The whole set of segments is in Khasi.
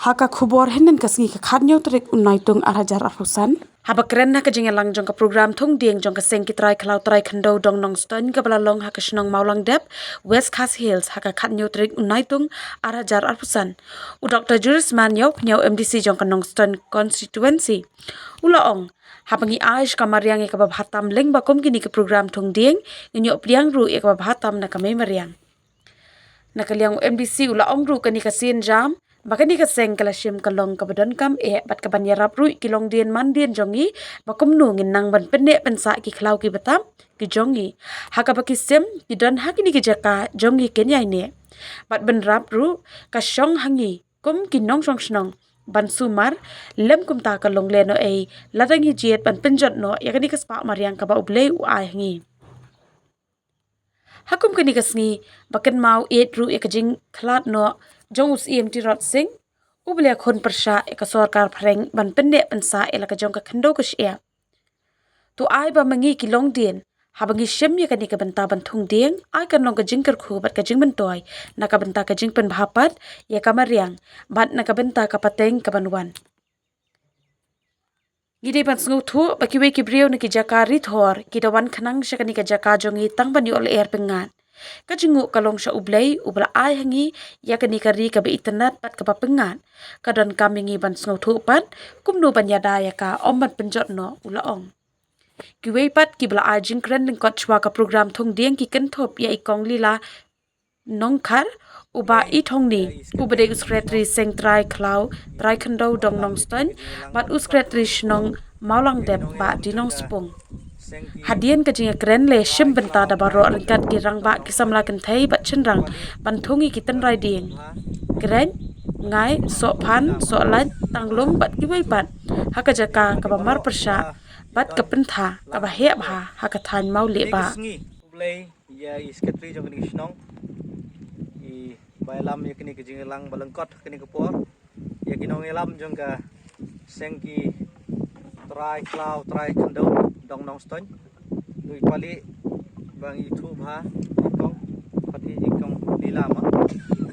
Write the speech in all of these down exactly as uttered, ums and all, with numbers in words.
Ha ka khubor hynnin ka sngi ka khatñiew tarik u Naitung ar hajar arphew san. Haba kren ha ka jingïalang jong ka program thung dieng jong ka seng ki trai khlaw trai khyndew dong Nongstoiñ kaba la long ha ka shnong Mawlangdep, West Khasi Hills ha ka khatñiew tarik u Naitung ar hajar arphew san, u Doktor Julius Mania, pynïaw M D C jong ka Nongstoiñ constituency, u la ong, haba ngi ai sha ka mariang ïa kaba bha tam lyngba kum kine ki program thung dieng, ngin ïoh pdiang ruh ïa kaba bha tam na ka mei mariang. Na ka liang u M D C u la ong ruh kane ka sienjam ba kane ka seng ka la shim ka long kaba donkam eh bad kaban ïarap ruh ki longdien mandien jong ngi ba kumno ngin nang ban pynneh pynsah ki khlaw ki btap ki jong ngi, ha kaba ki sim ki don ha kine ki jaka jong ngi kin ïaineh. Bad bynrap ruh ka shong ha ngi kum ki nongshong shnong ban sumar, lym kumta ka long lehnohei lada ngi jied ban pynjot noh ïa kane ka spah mariang kaba U Blei u ai ha ngi. Ha kum kane ka sngi ba kynmaw ïeit ruh ïa ka jingkhlad noh jong u Syiem Tirot Sing, u ba la khun pyrshah ïa ka sorkar phareng ban pynneh pynsah ïa la ka jong ka khyndew ka shyiap. To ai ba ma ngi ki longdien, haba ngi shim ïa kane ka bynta ban thung dieng, ai kan long ka jingkyrkhu bad ka jingmyntoi na ka bynta ka jingpynbha pat ïa ka mariang bad na ka bynta ka pateng kaban wan. Ngi dei ban sngewthuh ba kiwei ki briew na ki jaka ri thor ki da wan khnang sha kane ka jaka jong ngi tang ban ïoh lyer pyngngad. Ka jingnguh ka long sha U Blei u ba la ai ha ngi ïa kane ka ri kaba itynnad bad kaba pyngngad. Ka donkam ïa ngi ban sngewthuh pat kumno ban ïada ïa ka, ym ban pynjot noh, u la ong. Kiwei pat ki ba la ai jingkren lyngkot shuwa ka program thung dieng ki kynthup ïa i Kong Lila Nongkhar, u Bah I Thongni, u ba dei u Secretary Seng Trai Khlaw Trai Khyndew dong Nongstoiñ, bad u Secretary Shnong Mawlangdep, Bah D Nongspung. Hadien ka jingïakren la shim bynta da baroh ryngkat ki rangbah ki samla kynthei bad shynrang ban thung ïa ki tynrai dieng. Kreng, Ngai, Sohphan, Sohlait, Tanglung bad kiwei pat ha ka jaka kaba marpyrshah bad ka pyntha kaba heh bha ha ka thaiñ Mawlieh Bah. Ïa i secretary jong kane ka shnong, i ba ïalam ïa kane ka jingïalang ba lyngkot kane ka por, ïa ki nongïalam jong ka seng ki trai khlaw trai khyndew dong Nongstoiñ. Dei pali ba ngi ithuh bha i kong, pat i kong Lila ma,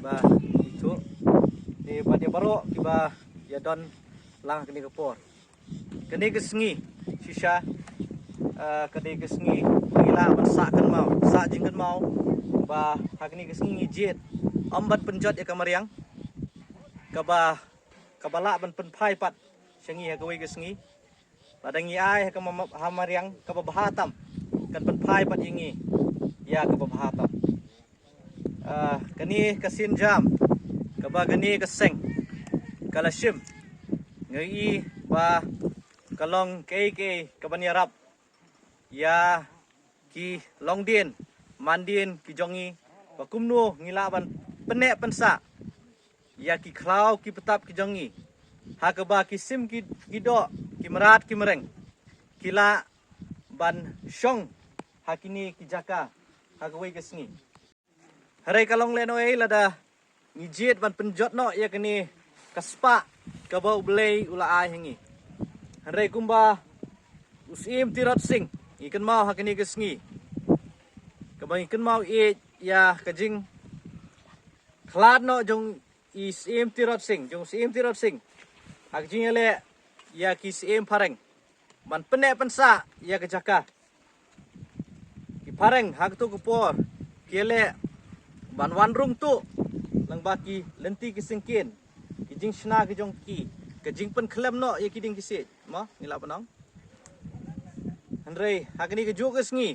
ba ngi ithuh. Te bad ïa baroh kiba ïadon lang kane ka por. Kane ka sngi shisha, ah, kane ka sngi ngi lah ban sah kynmaw, sah jingkynmaw ba ha kane ka sngi ngi jied ym ban pynjot ïa ka mariang kaba, kaba lah ban pynphai pat sha ngi ha kawei ka sngi. Lada ngi ai ha ka ma-, ha mariang kaba bha tam, kan pynphai pat ïa ngi ïa kaba bha tam. Ah, kane ka sienjam kaba kane ka seng ka la shim, nga i ba ka long kaei kaei kaban ïarap ïa ki longdien mandien ki jong ngi, ba kumno ngi lah ban pynneh pynsah ïa ki khlaw ki btap ki jong ngi, ha kaba ki sim ki, ki doh, ki mrad ki mreng ki lah ban shong ha kine ki jaka ha kawei ka sngi. Hynrei ka long lehnohei lada ngi jied ban pynjot noh ïa kane ka spah kaba U Blei u la ai ha ngi. Hynrei kumba u Syiem Tirot Sing, ngi kynmaw ha kane ka sngi kaba ngi kynmaw ïeit ïa ka jingkhlad noh jong i Syiem Tirot Sing, jong Syiem Tirot Sing ha ka jingïaleh ïa ki syiem phareng ban pynneh pynsah ïa ka jaka. Ki phareng ha kato ka por ki ïaleh ban wan rung tuh lang bad ki lynti ki syngkien, ki jingshna ki jong ki, ka jingpynkhlem noh ïa ki dieng ki siej. Mo, ngi lah ban ong. Hynrei ha kane ka juh ka sngi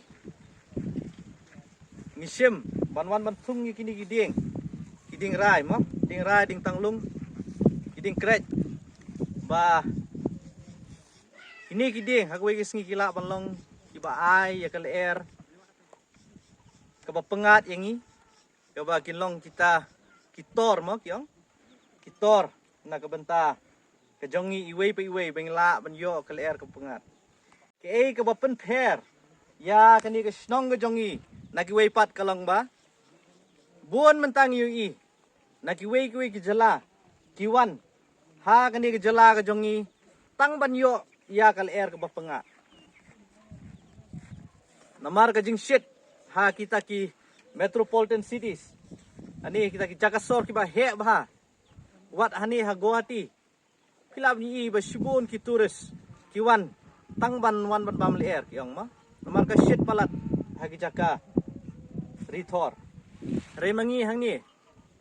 ngi shim ban wan ban thung ïa kine ki dieng, ki dieng rai mo, dieng rai, dieng tanglung, ki dieng krek, ba kine ki dieng ha kawei ka sngi ki lah ban long kiba ai ïa ka lyer kaba pyngngad ïa ngi, kaba kin long kita ki tor mo ki ong, ki tor na ka bynta ka jong ngi iwei pa iwei ba ngi lah ban ïoh ka lyer kaba pyngngad. Kaei kaba pynpher ïa kane ka shnong ka jong ngi na kiwei pat ka long ba bun mynta ngi ïohi na kiwei kiwei ki jylla ki wan ha kane ka jylla ka jong ngi tang ban ïoh ïa ka lyer kaba pyngngad. Namar ka jingshit ha kita ki metropolitan cities, ani kita ki jaka sor kiba heh bha, Wat hangne ha Guwahati, phi lah ban ïohi ba shibun ki tourist ki wan tang ban wan ban bam lyer ki ong ma. Namar ka shit palat ha ki jaka ri thor. Hynrei ma ngi hangne,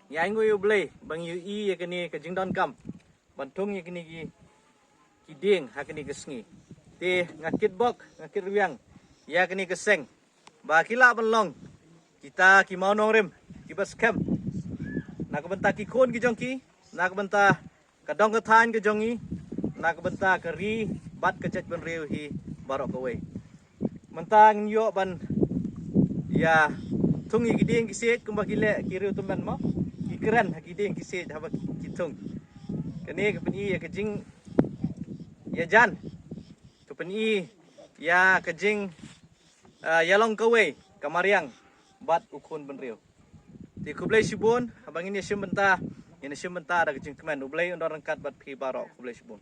ngi ainguh ïa U Blei ba ngi ïohi ïa kane ka jingdonkam ban thung ïa kine ki, ki dieng ha kane ka sngi. Te nga kitbok, nga kitrwiang ïa kane ka seng ba ki lah ban long kita ki mawnongrim kiba skhem na ka bynta ki khun ki jong ki, na ka bynta ka dong ka thaiñ ka jong ngi, na ka bynta ka ri bad ka jaitbynriew hi baroh kawei. Mynta ngin ïoh ban ïa thung ïa ki dieng ki siej kumba ki leh ki riew tymmen mo, ki kren ha ki dieng ki siej haba ki, ki thung. Kane ka pyni ïa ka jingïajan, ka pyni ïa ka jing, ah, ïalong kawei ka mariang bad u khun bynriew. Te khublei shibun, haba ngin ïashim bynta, ngin ïashim bynta da ka jingkmen. U Blei un don ryngkat bad phi baroh. Khublei shibun.